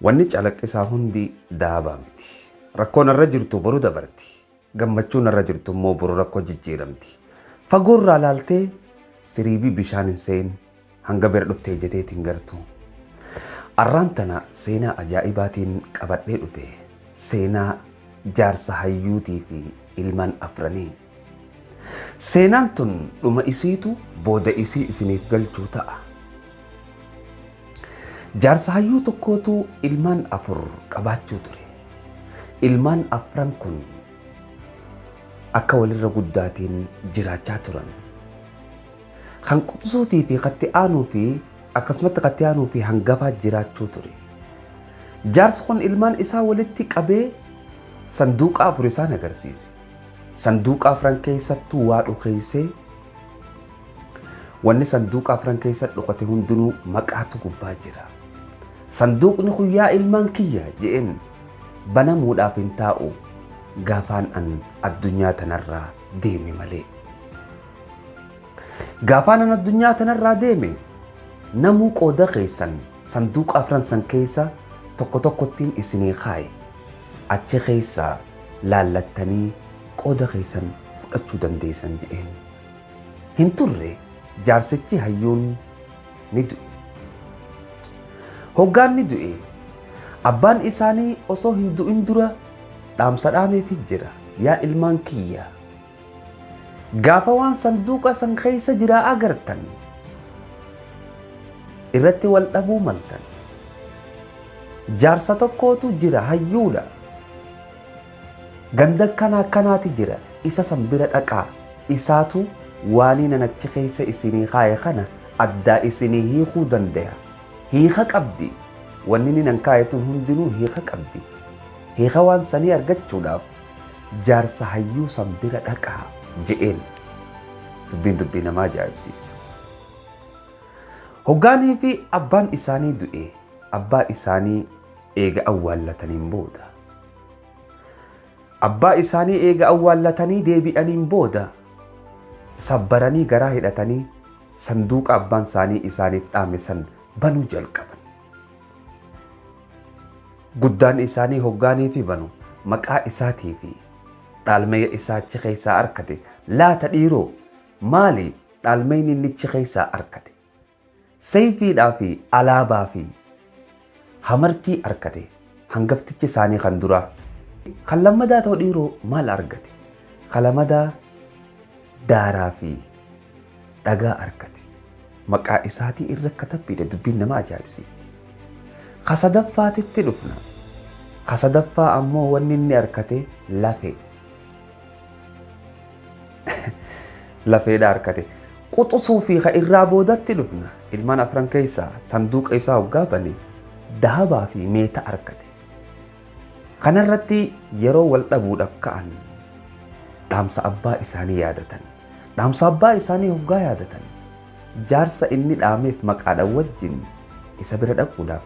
Wanni calaqqisaa hundi daabaa miti. Rakkoon irra jirtu boru dabarti. Gammachuun irra jirtu immoo boru rakkoo jijjiiramti. Fagoorraa laaltee siriibii bishaan hin seen hanga bira dhuftee jeteetiin gartu. Arraan tana seenaa ajaa'ibaatiin qabadhee dhufe. Seenaa jaarsa hayyuutii fi ilmaan afranii. Seenaan tun dhuma isiitu booda isii isiniif galchuu ta'a. Jaarsa hayyuu tokkootu ilmaan afur qabaachuu ture. Ilmaan afran kun akka walirra guddaatiin jiraachaa turan. Kan quxisuutii fi katti aanuu fi akkasumatti katti aanuu fi hangafaa jiraachuu ture. Jaarsi kun ilmaan isaa walitti qabee sanduuqa afur isaan agarsiise. Sanduuqa afran keessattuu waa dhukeessee, wanni sanduuqa afran keessa dhokate hundinuu maqaatu gubbaa jira. Sanduuqni kun yaa ilmaan kiyya je'een banamuudhaaf hin taa'u gaafaan an addunyaa tanarraa deeme malee. Gaafaan an addunyaa tanarraa deeme namuu qooda keessan sanduuqa afran san keessa tokko tokkottiin isinii kaaye, achi keessaa laallattanii qooda keessan fudhachuu dandeessan je'een. Hin turre, jaarsichi hayyuun ni du'e. Hoggaan ni du'e, abbaan isaanii osoo hin du'in dura dhaamsa dhaameefii jira. Yaa ilmaan kiyya, gaafa waan sanduuqa san keessa jiraa agartan irratti wal dhabuu maltan. Jaarsa tokkootu jira, hayyuudha. Ganda akkana akkanaati jira, isa san bira dhaqaa, isaatu waanii nan achi keessa isinii kaaye kana addaa isinii hiikuu dandaya. Hiika qabdi. Wanni inni nan kaaye tun hundinuu hiika qabdi. Hiika waan sanii argachuudhaaf jaarsa hayyuu san bira dhaqaa je'een. Dubbiin dubbii namaa ajaa'ibsiiftu. Hoggaanii fi abbaan isaanii du'e, abbaa isaanii eega awwaallataniin booda. Abbaa isaanii eega awwaallatanii deebi'aniin booda sabbaranii garaa hidhatanii sanduuqa abbaan isaanii isaaniif dhaame san banuu jalqaban. Guddaan isaanii hoggaanii fi banu maqaa isaatii fi dhaalmaya isaa achi keessaa arkate. Laata dhiiroo, maali dhaalmayni inni achi keessaa arkate? Sayfiidhaa fi alaabaa fi hamartii arkate hangaftichi isaanii kan duraa. Kan lammadaa ta'u dhiiroo, maal argate? Kan lamadaa daaraa fi dhagaa arkate. Maqaa isaatii irra katabbiidha, dubbiin nama ajaa'ibsiifti. Ka sadaffaatitti dhufna. Ka sadaffaa ammoo wanni inni arkate lafee. Lafeedha arkate. Quxusuu fi ka irraa boodatti dhufna. Ilmaan afran keessaa sanduuqa isaa hoggaa bane dahabaa fi meeta arkate. Kanarratti yeroo wal dhabuudhaaf ka'an dhaamsa abbaa isaanii yaadatan. Dhaamsa abbaa isaanii hoggaa yaadatan jaarsa inni dhaameef maqaadhaan wajjin isa bira dhaquudhaaf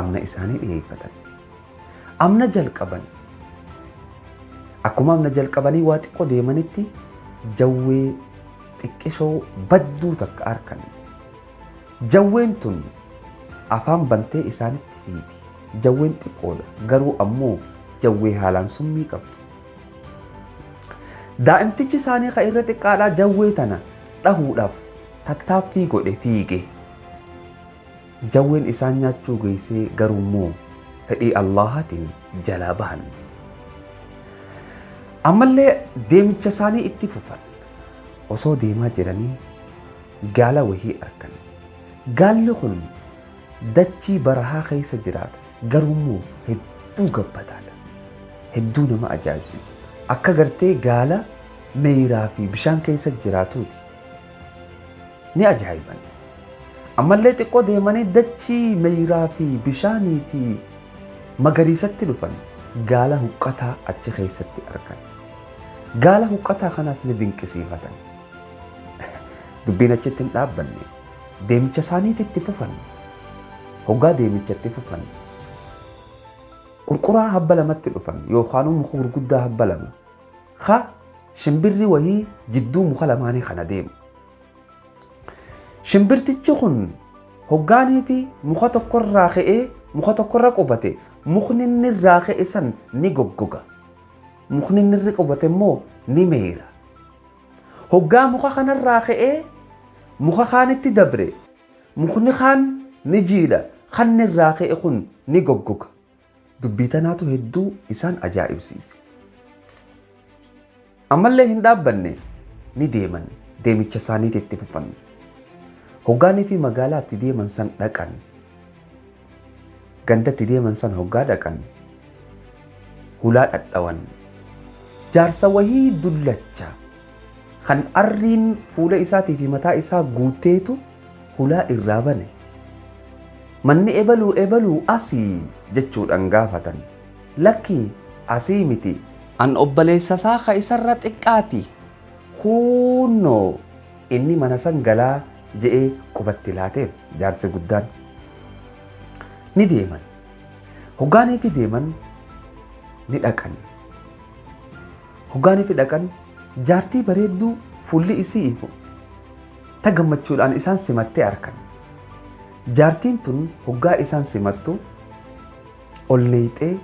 amna isaanii dhiyeeffatan. Amna jalqaban. Akkuma amna jalqabanii waa xiqqoo deemanitti jawwee xiqqishoo badduu takka arkan. Jawween tun afaan bantee isaanitti fiiti. Jawween xiqqoodha, garuu ammoo jawwee haalaan summii qabdu. Daa'imtichi isaanii kan irra xiqqaadhaa jawwee tana dhahuudhaaf tattaaffii godhe, fiige. Jawween isaan nyaachuu geessee, garuu immoo fedhii Allaahaatiin jalaa bahan. Ammallee deemicha isaanii itti fufan. Osoo deemaa jiranii gaala wahii argan. Gaalli kun dachii barahaa keessa jiraata. Garuu immoo hedduu gabbataadha. Hedduu nama ajaa'ibsiisa. Akka gartee gaala meeyraa fi bishaan keessa jiraatuuti. Ni ajaa'iban. Ammallee xiqqoo deemanii dachii meeyraa fi bishaanii fi magariisatti dhufan, gaala huqqataa achi keessatti argan. Gaala huqqataa kanaas ni dinqisiifatan. Dubbiin achitti hin dhaabbanne. Deemicha isaaniitti itti fufan. Hoggaa deemicha itti fufan, qurquraa habba lamatti dhufan, yookaan muka gurguddaa habba lama. Ka shimbirri wayii jidduu muka lamaanii kana deemu. Shimbirtichi kun hoggaanii fi muka tokkorraa ka'ee Muka tokkorra qubate mukni inni irraa ka'e san ni goggoga. Mukni inni irra qubate immoo ni meera. Hoggaa muka kanarraa ka'ee muka kaanitti dabre mukni kaan ni jiidha kan irraa ka'e kun ni goggoga. Dubbii tanaatu hedduu isaan ajaa'ibsiise. Ammallee hin dhaabbanne ni deeman deemicha isaaniitti itti fufan. Hoggaanii fi magaalaatti deeman san dhaqan. Gandatti deeman san hoggaa dhaqan. Hulaa dhadhawan. Jaarsa wahii dullacha kan arriin fuula isaatii fi mataa isaa guuteetu hulaa irraa bane. Manni ebaluu ebaluu asii jechuudhaan gaafatan. Lakki asii miti. An obboleessa isaa ka isarra xiqqaati. Huunnoo inni mana san galaa je'ee qubatti laateef jaarsi guddaan. Ni deeman. Hoggaanii fi deeman ni dhaqan. Hoggaanii fi dhaqan jaartii bareedduu fuulli isii ifu ta gammachuudhaan isaan simattee arkan. Jaartiin tun hoggaa isaan simattu ol neeyxee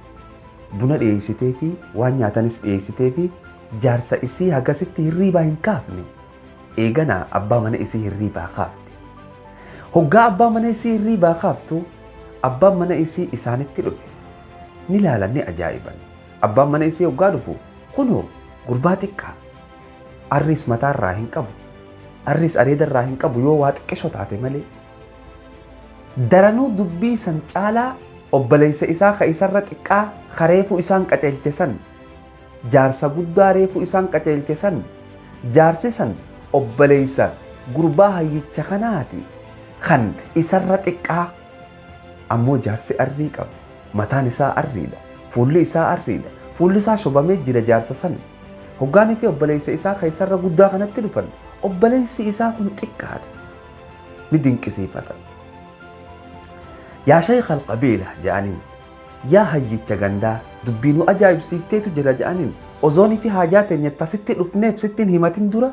buna dhiyeessitee fi waan nyaatanis dhiyeessitee fi jaarsa isii hagasitti hirriibaa hin kaafne. Eeganaa abbaa mana isii hirriibaa kaafte. Hoggaa abbaa mana isii hirriibaa kaaftu abbaan mana isii isaanitti dhufe. Ni laalan ni ajaa'iban. Abbaan mana isii hoggaa dhufu kunoo gurbaa xiqqaa. Arriis mataarraa hin qabu. Arriis areedarraa hin qabu yoo waa xiqqisho taate malee. Daranuu dubbii san caalaa obboleessa isaa ka isarra xiqqaa kareefuu isaan qaceelche san jaarsa guddaa reefuu isaan qaceelche san jaarsi san obboleessa gurbaa hayyicha kanaati kan isarra xiqqaa ammoo jaarsi arrii qaba. Mataan isaa arriidha. Fuulli isaa arriidha. Fuulli isaa shobamee jira jaarsa san. Hoggaanii fi obboleessa isaa ka isarra guddaa kanatti dhufan obboleessi isaa kun xiqqaadha. Ni dinqisiifatan. Yaa sheekh alqabiila jedhaniin yaa hayyicha gandaa dubbii nu ajaa'ibsiifteetu jira jedhaniin ozoonii fi haajaa teenya tasitti dhufneef sitti hin himatin dura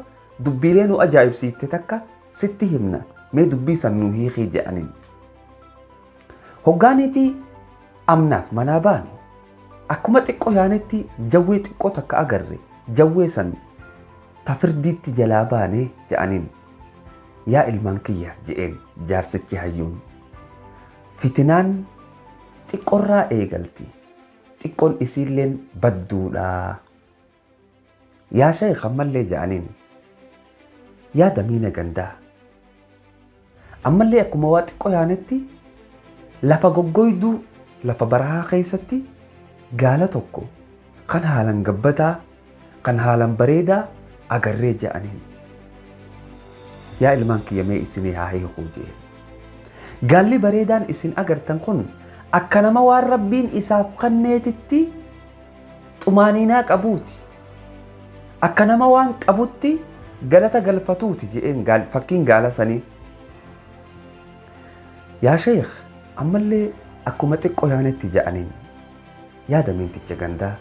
dubbiilee nu ajaa'ibsiifte takka sitti himna mee dubbii san nu hiikii jedhaniin. Hoggaanii fi amnaaf manaa baanu akkuma xiqqoo yaanetti jawwee xiqqoo takka agarre jawwee san tafirdiitti jalaa baanee jedhaniin yaa ilmaan kiyya je'een jaarsichi hayyuun. Fitinaan xiqqorraa eegalti. Xiqqoon isiilleen badduudha. Yaa sheekh ammallee jedhaniin yaa damiina gandaa. Ammallee akkuma waa xiqqoo yaanetti lafa goggoyduu lafa barahaa keessatti gaala tokko kan haalan gabbataa kan haalan bareedaa agarree jedhaniin. Yaa ilmaan kiyya mee isinii haa hiikuu je'een. Gaalli bareedaan isin agartan kun akka nama waan rabbiin isaaf kenneetitti xumaaniinaa qabuuti. Akka nama waan qabutti galata galfatuuti je'een fakkiin gaala sanii. Yaa sheekh ammallee akkuma xiqqoo yaanetti jedhaniin yaa damiinticha gandaa.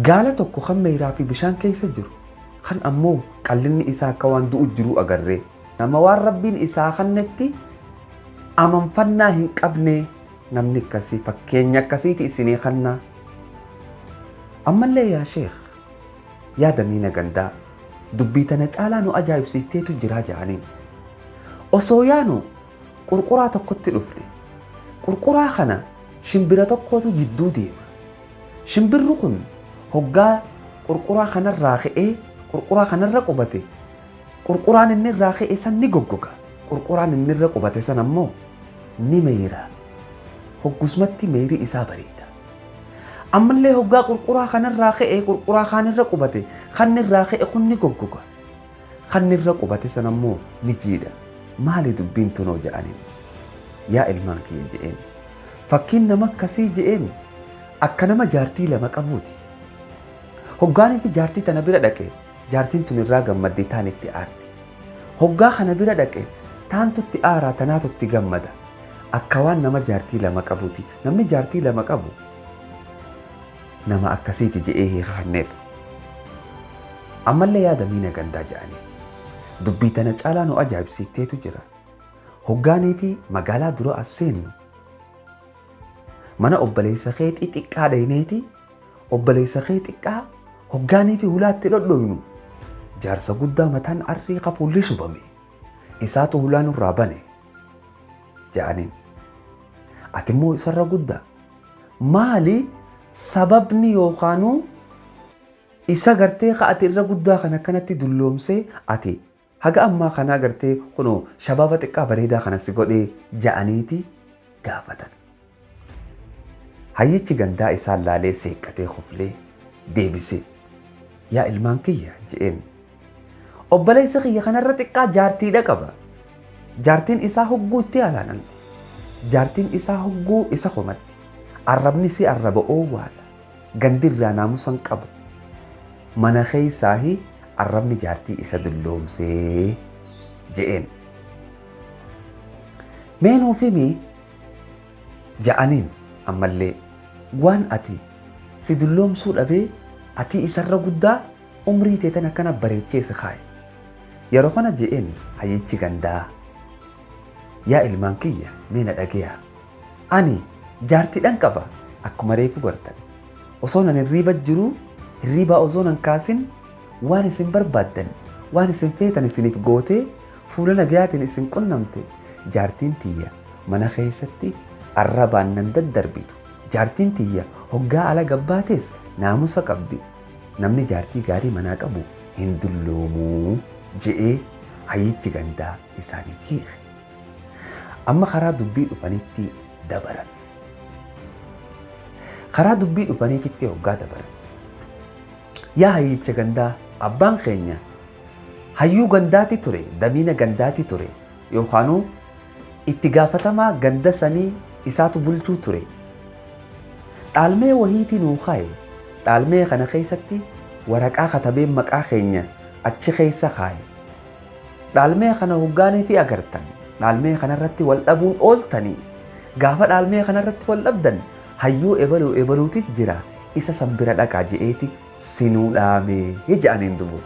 Gaala tokko kan meeraa fi bishaan keessa jiru kan ammoo qallinni isaa akka waan du'u jiru agarree. Nama waan rabbiin isaa kennetti amanfannaa hin qabne namni akkasii fakkeenya akkasiiti isinii kennaa. Ammallee yaa sheekh yaa damiina gandaa dubbii tana caalaa nu ajaa'ibsiifteetu jiraa jedhaniin. Osoo yaanu qurquraa tokkotti dhufne. Qurquraa kana shimbira tokkotu gidduu deema. Shimbirri kun hoggaa qurquraa kanarraa ka'ee qurquraa kanarra qubate qurquraan inni irraa ka'e san ni goggoga. Qurquraan inni irra qubate san ammoo ni meera. Hoggusmatti meerii isaa bareeda. Ammallee hoggaa qurquraa kanarraa ka'ee qurquraa kaanirra qubate kan irraa ka'e kun ni goggoga. Kan irra qubate san ammoo ni jiidha. Maali dubbiin tunoo jedhaniin? Yaa ilmaan kiyya je'een. Fakkiin nama akkasii je'een akka nama jaartii lama qabuuti. Hoggaanii fi jaartii tana bira dhaqe jaartiin tun irraa gammaddee taan itti aarti. Hoggaa kana bira dhaqe taantutti aaraa tanaatutti gammada. Akka waan nama jaartii lama qabuuti. Namni jaartii lama qabu nama akkasiiti je'ee hiika kenneef. Ammallee yaada miina gandaa jedhanii. Dubbii tana caalaa nu ajaa'ibsiifteetu jira. Hoggaanii fi magaalaa dura as seennu Mana obboleessa kee xixiqqaa dhayneeti obboleessa kee xiqqaa hoggaanii fi hulaatti dhodhoynu jaarsa guddaa mataan arrii qafuulli shubame isaatu hulaa nurraa bane ja'aniin. Ati immoo isarra guddaa maali sababni yookaanuu isa gartee ka ati irra guddaa kan akkanatti dulloomsee ati haga ammaa kanaa gartee kunoo shabaaba xiqqaa bareedaa kana si godhee ja'aniiti gaafatan. Hayyichi gandaa isaan laalee seeqqatee koflee deebisee yaa ilmaan kiyya je'een. Obboleessa kiyya kanarra xiqqaa jaartiidha qaba. Jaartiin isaa hogguu itti alaananti. Jaartiin isaa hogguu isa komatti. Arrabni si arraba oowwaadha. Gandirraa naamusan qabu. Mana keessaahi arrabni jaartii isa dulloomsee je'een. Mee nuuf himi ja'aniin ammallee waan ati si dulloomsuu dhabee ati isarra guddaa umrii teetan akkana bareechee si kaaye. Yeroo kana je'een hayyichi gandaa yaa ilmaan kiyya mee na dhageeyaa. Ani jaartiidhaan qaba akkuma reefu gartan. Osoo nan hirriiba jiruu hirriibaa osoo nan kaasin waan isin barbaaddan waan isin feetan isiniif gootee fuula nagayaatiin isin qunnamte jaartiin tiyya mana keessatti arrabaan nan daddarbitu. Jaartiin tiyya hoggaa ala gabbaates naamusa qabdi. Namni jaartii gaarii manaa qabu hin dulloomuu je'ee hayyichi gandaa isaaniif hiike. Amma karaa dubbii dhufanitti dabaran. Karaa dubbii dhufaniifitti hoggaa dabaran. Yaa hayyicha gandaa abbaan keenya hayyuu gandaati ture, damiina gandaati ture yookaanuu itti gaafatamaa ganda sanii isaatu bulchuu ture. Dhaalmee wahiitii nuu kaaye. Dhaalmee kana keessatti waraqaa katabee maqaa keenya achi keessa kaaye. Dhaalmee kana hoggaanii fi agartan. Dhaalmee kanarratti wal dhabuun ooltanii. Gaafa dhaalmee kanarratti wal dhabdan hayyuu ebaluu ebaluuti jira. Isa san bira dhaqaa je'eeti sinuu dhaamee ja'aniin dubu.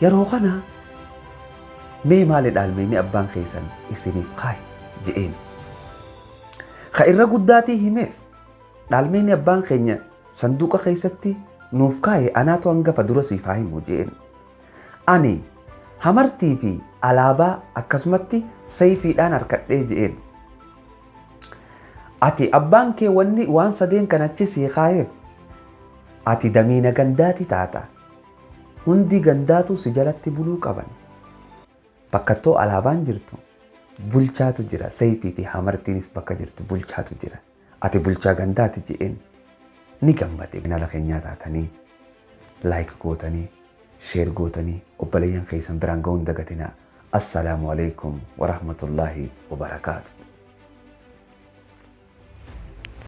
Yeroo kana mee maali dhaalmeenni abbaan keessan isiniif kaaye je'een. Ka irra guddaatii himeef dhaalmeenni abbaan keenya sanduuqa keessatti nuuf kaaye anaatu hangafa dura siif haa himu je'een. Ani hamartii fi alaabaa akkasumatti sayfiidhaan harkadhee je'een. Ati abbaan kee wanni waan sadeen kan achi sii kaayeef ati damiina gandaati taata. Hundi gandaatu si jalatti buluu qaban. Bakkattoo alaabaan jirtu bulchaatu jira. Sayfii fi hamartiinis bakka jirtu bulchaatu jira. Ati bulchaa gandaati je'een ni gammade. Ala keenyaa taatanii like gootanii share gootanii obboleeyyan keessan biraan ga'uun dagatinaa. Assalaamu alaikum warahmatullaahi wabarakaatu.